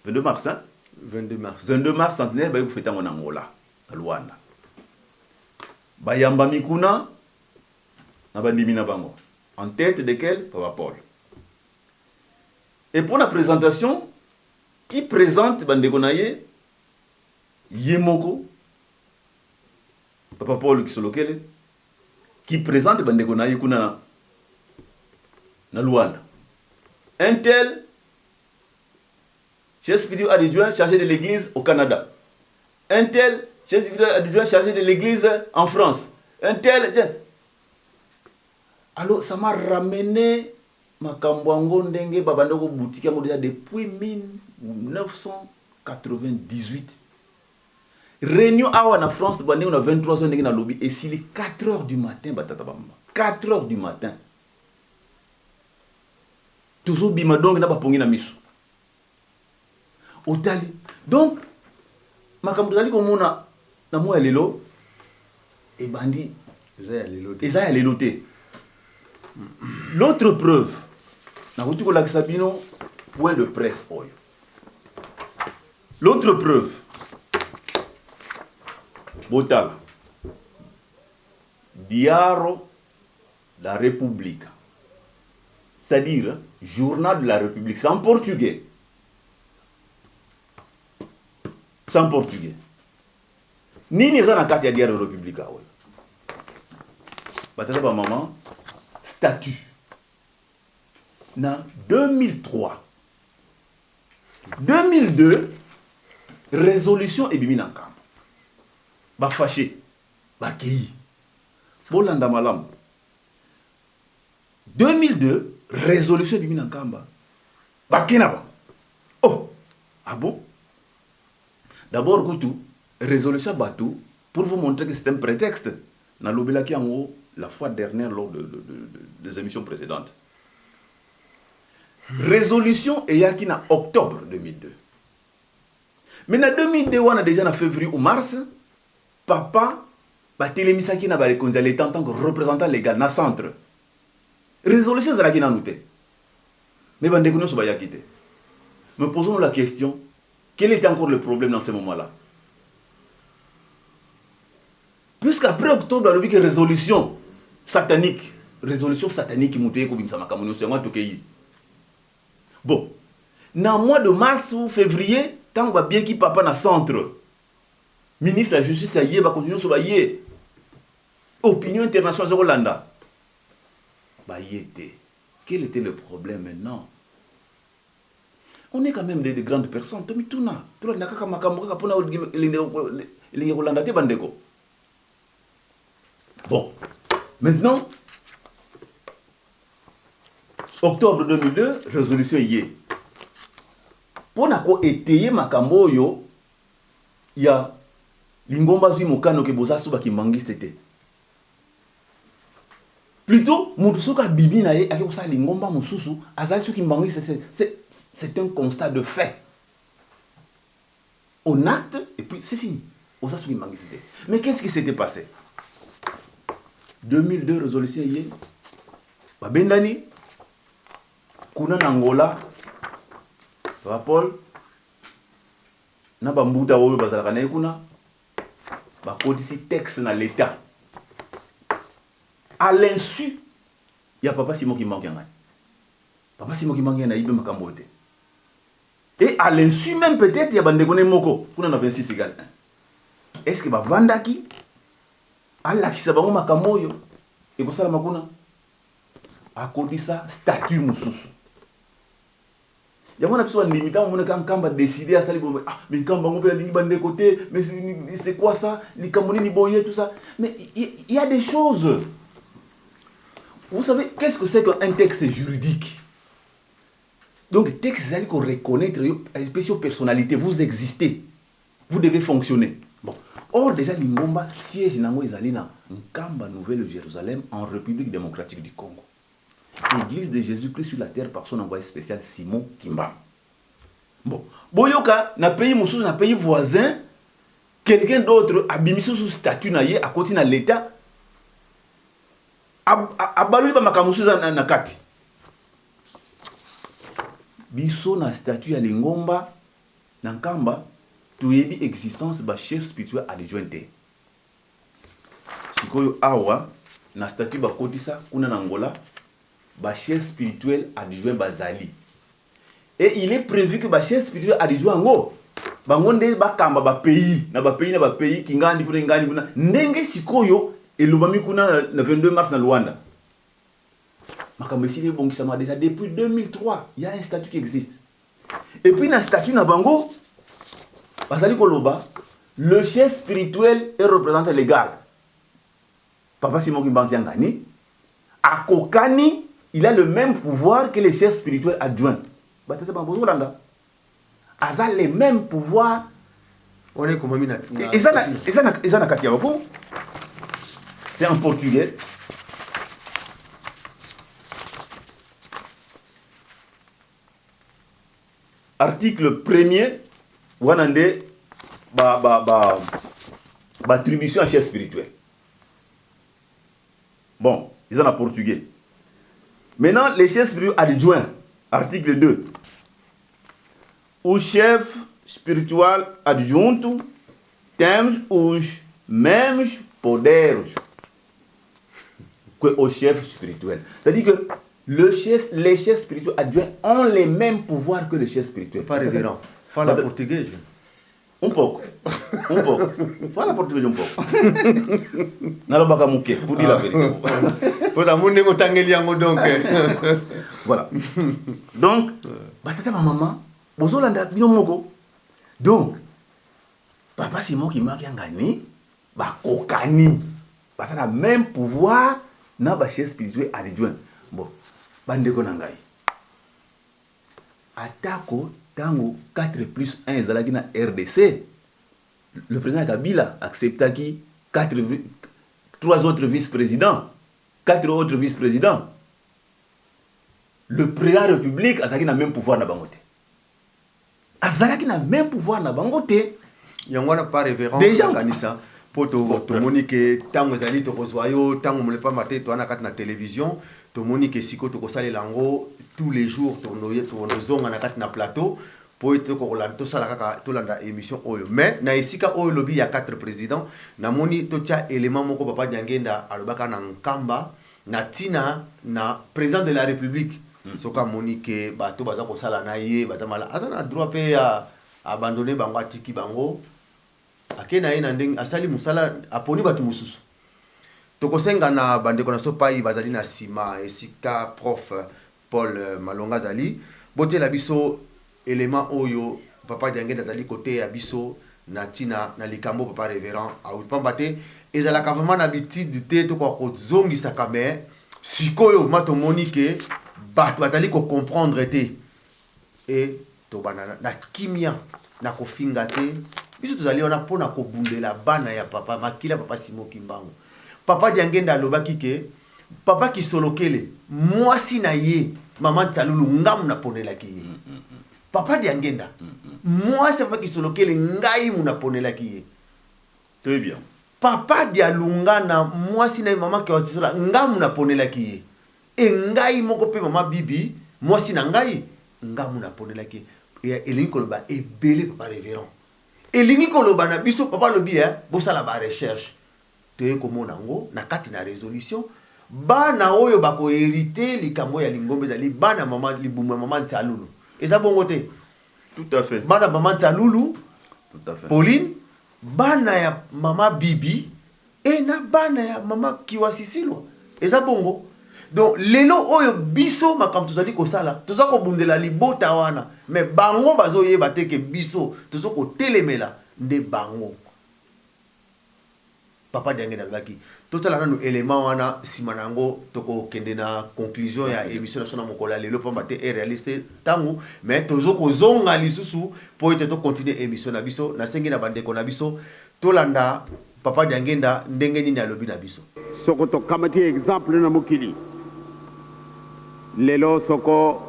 22 mars, hein? 22 mars. 22 mars, centenaire, bake kofêter yango na Angola, na Luanda. Bayambami kuna na bandimi na bango, en tête desquels Papa Paul. Et pour la présentation, qui présente bandeko na ye? Ye moko Papa Paul Kisolokele qui présente bandeko na ye kuna na Luanda: un tel, chef spirituel adjoint chargé de l'église au Canada, un tel, chef spirituel adjoint chargé de l'église en France, un tel, tiens. Alors ça m'a ramené. Makambo yango ndenge babanda kobutiki yango deja depuis 1998. Réunion awa na France bandenge na 23 heures, ndenge nalobi, esili 4 heures du matin. Batata, bamama, 4 heures du matin tozobima, donc na bapongi na miso otali. Donc makambo tozali komona na mwa ya lelo ebandi. Eza ya lelo te. Eza ya lelo te. L'autre preuve, nakoki kolakisa bino point de presse oyo. L'autre preuve, botala Diário da República, c'est-à-dire Journal de la République. C'est en portugais, c'est en portugais. Nini eza na kati ya Diário República oyo, batata, bamama? Statut na 2003. 2002, résolution ebimi na Nkamba, bafâchés bakei. Bolanda malamu: 2002, résolution ebimi na Nkamba, bakei na bango. Oh, ah bon? D'abord kutu résolution ya bato, pour vous montrer que c'est un prétexte, nalobelaki yango la fois dernière lors des émissions précédentes. Résolution eyaki na octobre 2002, mais na 2002 wana déjà, na février ou mars, papa batelemisaki na bakonzi ya l'État en tant que représentant légal na centre. Résolution ezalaki nanu te, mais bandeko nyonso bayaki te. Mais posons la question: quel était encore le problème dans ce moment là puisqu'après octobre alobi ke résolution satanique, résolution satanique, moto ye kobimisa makambo nyonso yango atokei. Bon, na mois de mars ou février, ntango babieki papa na centre, ministre ya Justice aye, bakonzi nyonso baye, opinion internationale aza kolanda, baye te. Quel était le problème maintenant? On est quand même des grandes personnes. Tomituna, tolanda kaka makambo kaka mpona elingi kolanda te, bandeko. Bon, maintenant, octobre 2002, résolution ye mpona koétayer makambo oyo ya lingomba azwi mokano ke boza so bakimbangiste te. Plutôt moto soki abimi na ye, ake kosala lingomba mosusu, azali soki mbangiste. C'est un constat de fait, on acte et puis c'est fini, oza soki mbangiste te. Mais qu'est-ce qui s'était passé? 2002, résolution ye, babendani kuna na Angola. Papa Paul na bambuta oyo bazalaka na ye kuna bakotisi texte na l'État à l'insu ya papa Simon Kimbangu Kiangani. Papa Simon Kimbangu Kiangani ayibi makambo oyo te, et à l'insu même peut-être ya bandeko ne moko kuna na 26 égale 1. Est ce que bavandaki alakisa bango makambo oyo ekosalama kuna? Akotisa statut mosusu yango na biso bandimi. Ntango omonaka Nkamba décide, asali boye, ah mais Nkamba yango mpe alingi bandeko te, mais c'est quoi ça? Likambo nini boye, tout ça? Mais il y a des choses. Vous savez qu'est-ce que c'est qu'un texte juridique? Donc texte ezali koreconnaître yo, espèce yo personnalité, vous existez, vous devez fonctionner. Bon, or déjà lingomba, siège nango ezali na Nkamba, Nouvelle Jérusalem, en République démocratique du Congo, Église de Jésus-Christ sur la terre par son envoyé spécial Simon Kimbangu. Bon, boyoka, na pays mosusu, na pays voisin, quelqu'un d'autre abimisi susu statut na ye, akoti na l'État, abaloli bamakambo mosusu eza na kati. Biso na statut ya lingomba na Nkamba, toyebi existence bachef spirituel adjoint te. Sikoyo awa na statut bakotisa kuna na Angola, bachef spirituel adjoint bazali, et il est prévu que bachef spirituel adjoint yango, bango nde bakamba bapays na bapays na bapays, kingandi kuna, ngandi kuna, ndenge sikoyo elobami kuna na 22 mars na Luanda. Makambo esili ebongisama déjà depuis 2003. Il y a un statut qui existe. Et puis na statut na bango, bazali koloba le chef spirituel est représentant légal, papa Simon Kimbangu Kiangani, akokani Il a le même pouvoir que les chefs spirituels adjoints. Batata ba bozolanda. Aza les mêmes pouvoirs. Wana ekomami na eza na eza na eza na kati ya bako. C'est en portugais. Article premier wana nde ba ba ba ba attribution ya chef spirituel. Bon, eza na portugais. Maintenant, les chefs spirituels adjoints, article 2. O chefe espiritual adjunto tem os mesmos poderes que o chef spirituel. C'est-à-dire que le chef, les chefs spirituels adjoints ont les mêmes pouvoirs que le chef spirituel. Pas révérend. Fala portugais. Un pouco. Un pouco. Fala portugais um pouco. Nalobaka moke, pour dire la vérité. Po namoni ndenge otangeli yango donc. Voilà. Donc, batata ba mama, bozolanda bino moko. Donc, papa Simon Kimbangu Kiangani, bakokani. Baza na même pouvoir na ba chef spirituel adjoint. Bon, bandeko na ngai. Atako tango 4 plus 1 ezalaki na RDC, le président Kabila acceptaki 4 3 autres vice-présidents, 4 autres vice-présidents. Le président de la République azalaki na même pouvoir na bango te. Azalaki na même pouvoir na bango te. Yango wana par révérend Déjà, kanisa po tomoni ke ntango ezali tokozwa yo ntango molepamba te toza na kati na télévision, tomoni ke sikoyo tokosalela yango tous les jours, tozonga na kati na plateau po ete tokokolanda, tosala kaka tolanda émission oyo. Mais na esika oyo lobi ya 4 présidents, namoni totia élément moko papa Diangenda alobaka na Nkamba na tina na président de la République. Soki amoni ke bato baza kosala na ye baza mala, aza na droit mpe ya abandonne bango, atiki bango, ake na ye na ndenge asali mosala, aponi bato mosusu. Tokosenga na bandeko na so pai bazali na nsima esika prof Paul Malonga azali, botiela biso élément oyo papa Diangenda azali koteya biso na ntina na likambo papa révérend awuti, pamba te ezalaka vraiment na habitude te tokoka kozongisaka, mais sikoyo ma tomoni ke bato bazali kocomprendre te e tobanda na kimia na kofinga te. Biso tozali wana mpona kobundela bana ya papa makila papa Simon Kimbangu. Papa Diangenda alobaki ke papa Kisolokele mwasi na ye mama Ntalulu ngamu naponelaki ye. Papa Diangenda mwasi ya papa Kisolokele ngai mu naponelaki ye. Très bien. Papa Dialungana mwasi na ye mama Kiwakisola ngamu naponelaki ye. E ngai moko pe mama Bibi mwasi na ngai ngamu naponelaki ye. Elingi koloba ebele papa révérend. Elingi koloba na biso papa lobi bosala ba recherche. Toye komona yango na kati na résolution bana oyo bako hériter likambo ya lingombe ezali bana mama libumu ya mama Ntalulu. Eza bongo te. Tout à fait. Bana mama Ntalulu, Tout à fait. Pauline, bana ya mama Bibi e na bana ya mama Kiwasisilo. Eza bongo. Donc lelo oyo biso makambo tozali kosala, toza kobundela libota wana, mais bango bazoyeba te ke biso tozo kotelemela nde bango. Papa Diangenda alobaki totala nanu élément wana, nsima na yango tokokende na conclusion ya émission na biso na mokolo ya lelo, pamba te eréaliste ntango, mais tozo kozonga lisusu po ete tocontinue émission na biso. Nasengi na bandeko na biso tolanda papa Diangenda ndenge nini alobi na biso. Soko tokamati exemple na mokili lelo, soko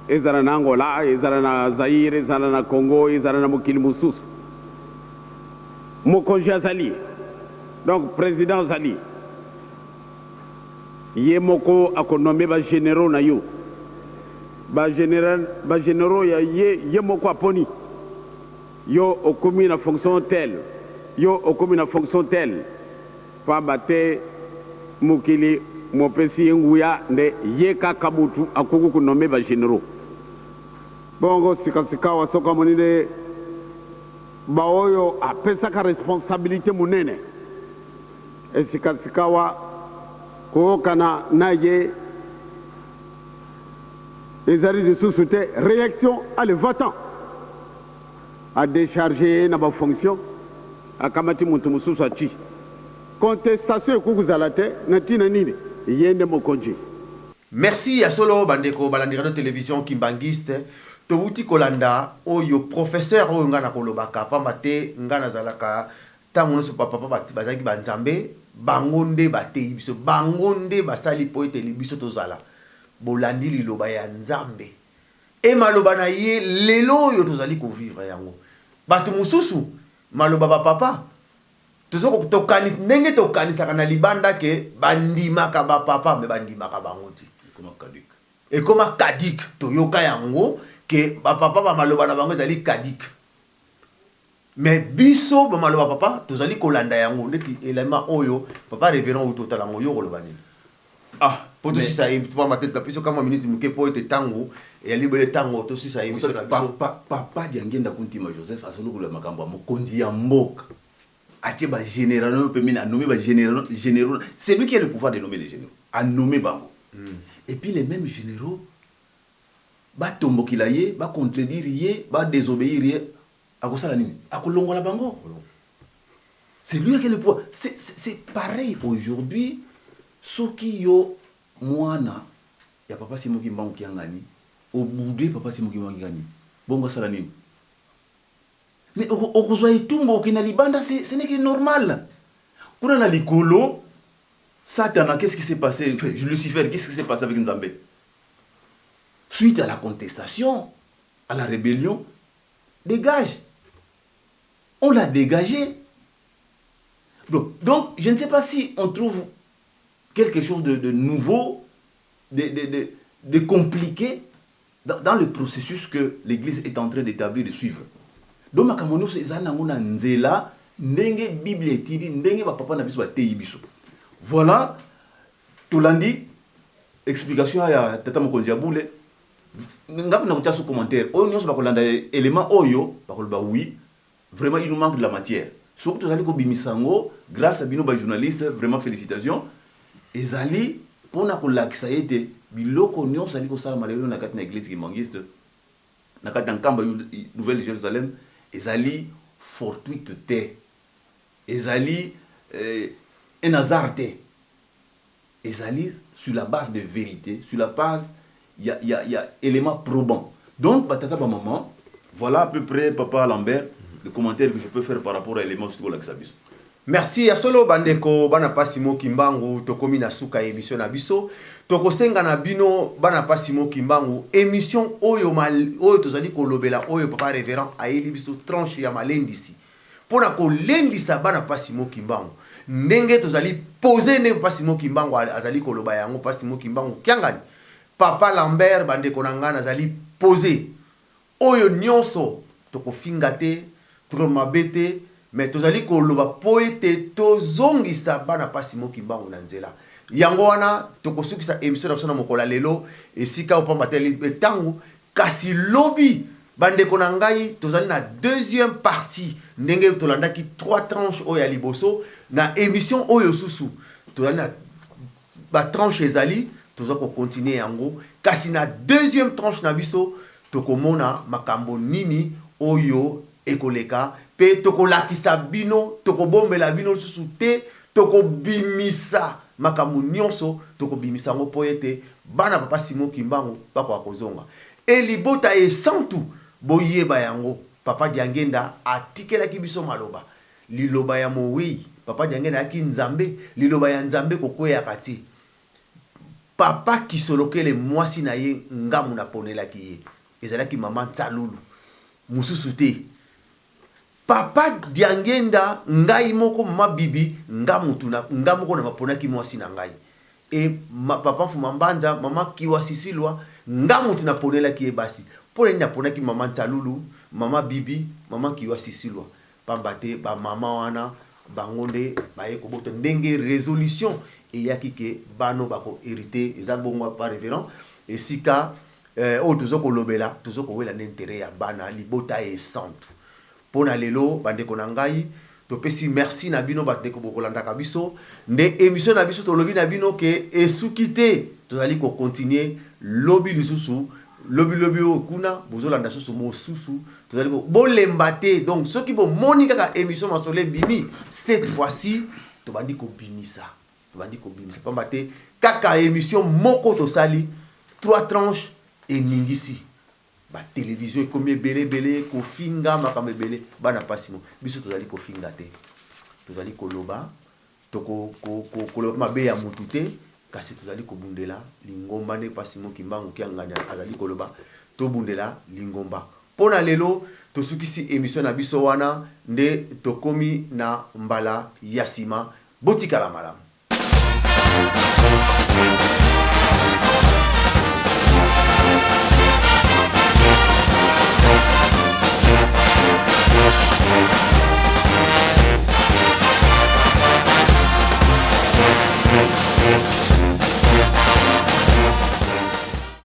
ezala na Angola, ezala na Zaire, ezala na Congo, ezala na mokili mosusu, mokonzi azali, donc président azali, ye moko akonome ba généraux na yo, ba général, ba généraux ya ye, ye moko aponi yo okomi na fonction telle, yo okomi na fonction telle, pamba te mokili mopesi ye nguya nde ye kaka mutu akoki konome ba généraux. Bongo sikasika wa soki amoni nde baoyo apesaka responsabilité monene, esikasika wa koyokana na ye ezali lisusu te, réaction allez va-t'en, a déchargé ye na ba fonction, akamati mutu mosusu ati contestation ekoki kozala te na ntina nini Ye nde mokonzi. Merci ya solo bandeko balandi radio television kimbanguiste. Towuti kolanda oyo professeur oyo ngai nakolobaka pamba te ngai nazalaka ntango nyonso bapapa bazalaki banzambe, bango nde bateyi biso, bango nde basali mpo ete biso tozala bolandi liloba ya Nzambe e maloba na ye. Lelo oyo tozali kovivre yango, bato mosusu maloba bapapa ndenge tokanisaka na libanda ke bandimaka bapapa, me bandimaka bango te. Ekoma caduc. Ekoma caduc. Toyoka yango ke bapapa bamaloba na bango ezali caduc, mais biso bamaloba papa tozali kolanda yango. Neti elema oyo papa révérend oyo totala yango, yo koloba nini? Ah. Po tosisa ye, pamba te biso kama miniti moke, po ete ntango eyali boye, ntango tosisa ye biso na biso. Papa Diangenda Kuntima Joseph azali koloba makambo ya mokonzi ya mboka atie bagénéraux oyo pembeni, anommé bagénéraux. Généraux, c'est lui qui a le pouvoir de nommer les généraux, anommé bango et puis les mêmes généraux batombokila ye, bacontredire ye, badésobéir ye, akosala nini? Akolongola bango. C'est lui qui a le pouvoir. C'est pareil aujourd'hui. Soki yo mwana ya papa Simon Kimbangu Kiangani obude papa Simon Kimbangu Kiangani, bongo asala nini? Mais okozwa etumbu, okende na libanda. Ce n'est que normal. Kuna na likolo, Satana, qu'est-ce qui s'est passé? Enfin, Lucifer, qu'est-ce qui s'est passé avec Nzambe suite à la contestation, à la rébellion? Dégage, on l'a dégagé. Donc je ne sais pas si on trouve quelque chose de nouveau, de compliqué dans le processus que l'Église est en train d'établir, de suivre. Donc makambo nyonso eza nango na nzela, ndenge Bible etindi, ndenge bapapa na biso bateyi biso. Voilà, tolandi explication ya tata mokonzi ya bule. Nga mpe nakotia so commentaire oyo nyonso bakolanda élément oyo, bakoloba: oui, vraiment, il nous manque de la matière. Soki tozali kobimisa yango grâce à bino bajournaliste, vraiment félicitations. Ezali mpona kolakisa ete biloko nyonso ezali kosalama lelo na kati na église kimbanguiste, na kati ya Nkamba, Nouvelle Jérusalem, ezali fortuite te, ezali un hasard te, ezali sur la base de vérité, sur la base ya élément probant. Donc batata, bamama, voilà à peu près, papa Lambert, le commentaire que je peux faire par rapport à élément surtout kolakisa biso. Merci ya solo bandeko bana pasi moki mbangu. Tokomi na suka ya émission na biso. Tokosenga na bino bana pasi moki mbangu, émission oyo oyo tozali kolobela, oyo papa révérend ayeli biso tranche ya malendisi mpona kolendisa bana pasi moki mbangu, ndenge tozali pose, ndenge pasi moki mbangu azali koloba yango, pasi moki mbangu kiangani papa Lambert. Bandeko na ngai, nazali pose oyo nyonso, tokofinga te, tokoloba mabe te, mais tozali koloba mpo ete tozongisa bana pasi moki mbangu na nzela. Yango wana tokosukisa émission na biso na mokolo ya lelo esika opamba te ntango. Kasi lobi, bandeko na ngai, tozali na deuxième partie. Ndenge tolandaki trois tranches oyo ya liboso na émission oyo, susu tozali na batranche ezali, toza kocontinue yango. Kasi na deuxième tranche na biso, tokomona makambo nini oyo ekoleka, mpe tokolakisa bino, tokobombela bino lisusu te, tokobimisa makambo nyonso, tokobimisa yango mpo ete bana papa Simon Kimbangu bakoka kozonga e libota esantu. Boyeba yango, papa Diangenda atikelaki biso maloba, liloba ya mowei. Papa Diangenda ayaki Nzambe, liloba ya Nzambe kokweyaka te. Papa Kisolokele, mwasi na ye ngamu naponelaki ye ezalaki mama Ntsalulu, mosusu te. Papa Diangenda, ngai moko, mama Bibi, nga mutu na nga moko na maponaki mwasi na ngai. E papa Mfuma Mbanza, mama Kiwa Sisilwa, nga mutu naponelaki ye basi. Mpo na nini naponaki mama Ntsalulu, mama Bibi, mama Kiwa Sisilwa? Pamba te bamama wana, bango nde baye kobota. Ndenge résolution eyaki ke bano bakohérite, eza bongo, pa révérend. Esika oyo toza kolobela, toza kowela nde intérêt ya bana libota esantu. Mpo na lelo, bandeko na ngai, topesi merci na bino bandeko bokolandaka biso. Nde émission na biso, tolobi na bino ke esuki te, tozali kocontinue lobi lisusu, lobilobi oyo kuna bozolanda susu mosusu. Tozali bolemba te. Donc soki bomoni kaka émission masolo ebimi, cette fois-ci tobandi kobimisa. Tobandi kobimisa pamba te kaka émission moko tosali trois tranches eningisi ba télévision, ekomi ebele ebele kofinga makambo ebele. Bana pasi mo biso tozali kofinga te, tozali koloba, koloba mabe ya mutu te, kasi tozali kobundela lingomba. Nde pasi mo Kimbangu Kiangani azali koloba, tobundela lingomba. Mpo na lelo tosukisi émission na biso wana, nde tokomi na mbala ya nsima. Botikala malamu.